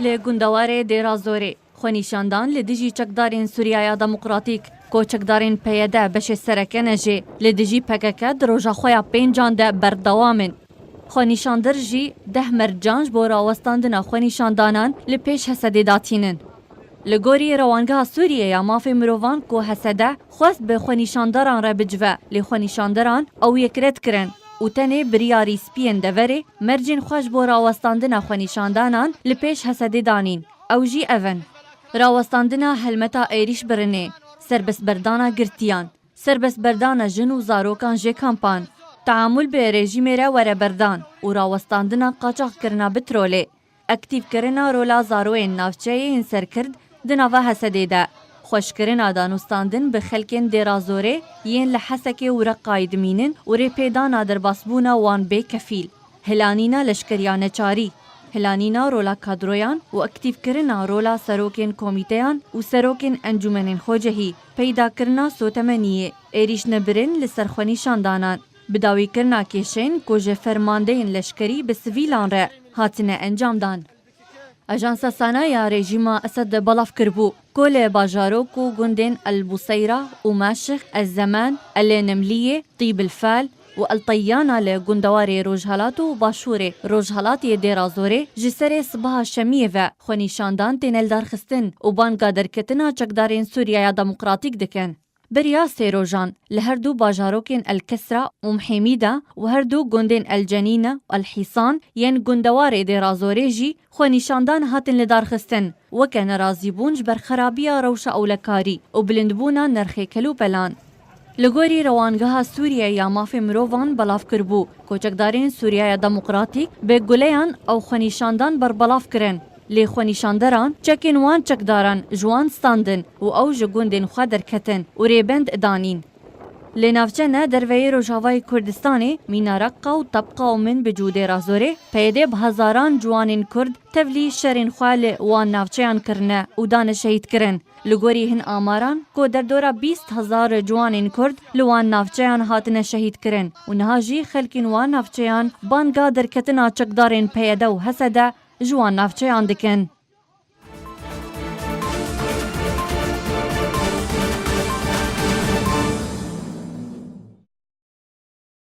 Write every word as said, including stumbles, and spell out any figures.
Li gundewarê Dêra Zorê xwenîşandan li dijî çekdarên Sûriyaya Demokratîk, ku çekdarên P Y D beşê sereke ne jî, li dijî P K K di roja xwe ya pêncan de berdewam in. Xwenîşandir jî deh mercan ji bo rawestandina xwenîşandanan li pêş Hesedê datînin. Li gorî Rewangeha Sûriyê ya Mafê Mirovan ku Hesede xwest bi xwenîşandaran re bicive, lê xwenîşandaran ew yek red kirin û tenê biryarî spiyên deverê mercên xwe ji bo rawestandina xwenîşandanan li pêş Hesedê danîn. Ew jî ev in: rawestandina helmeta êrîş birinê, serbestberdana girtiyan, serbestberdana jin û zarokan jê kampan, teamûl bi rejîmê re were berdan û rawestandina qaçaxkirina petrolê, aktîfkirina rola zaroyên navçeyê yên serkird di nava Hesedê de, xweşkirina danûstandin bi xelkên Dêra Zorê yên li Hesekê û Reqayê dimînin û rêpêdana derbasbûna wan bê kefîl, hilanîna leşkeriya neçarî, hilanîna rola kadroyan û aktîfkirina rola serokên komîteyan û serokên encûmenên xwecehî, peydakirina sotemeniyê, êrîşnebirin li ser xwenîşandanan, bidawîkirina kêşên ku ji fermandeyên leşkerî bi sivîlan re hatine encamdan. Ajansa Sana ya rejîma Esed belav kiribû ku li bajaro ku gundên El Buseyra û Maşix, El Zeman, El Nemliyê, Tîb El Fal û El Teyana li gundewarê rojhilat û başûrê rojhilatê Dêra Zorê ji serê sibaha şemiyê ve xwenîşandan têne lidarxistin û banga derketina çekdarên Sûriyaya Demokratîk dikin. Beriya sê rojan li her du bajarokên El Kesra û Mihêmî de û her du gundên El Cenîne û El Hîsan yên gundewarê Dêra Zorê jî xwenîşandan hatin lidarxistin, weke nerazîbûn ji ber xerabiya rewşa ewlekarî û bilindbûna nirxê kelûpelan. Li gorî Rewangeha Sûriye ya Mafê Mirovan belav kiribû, ku çekdarên Sûriyaya Demokratîk bi guleyan ew xwenîşandan berbelav kirin. Lê xwenîşanderan çekên wan çekdaran ji wan standin û ew ji gundên xwe derketin û rêbend danîn. Li navçe ne derveyê Rojavayê Kurdistanê, mîna Reqa û Tebqa û Minbic û Dêra Zorê, P Y D bi hezaran ciwanên Kurd tevlî şerên xwe li wan navçeyan kirine û dane şehîdkirin. Li gorî hin amaran, ku derdora bîst hezar ciwanên Kurd li wan navçeyan hatine şehîdkirin û niha jî xelkên wan navçeyan banga derketina çekdarên P Y D û H S D ji wan navçeyan dikin.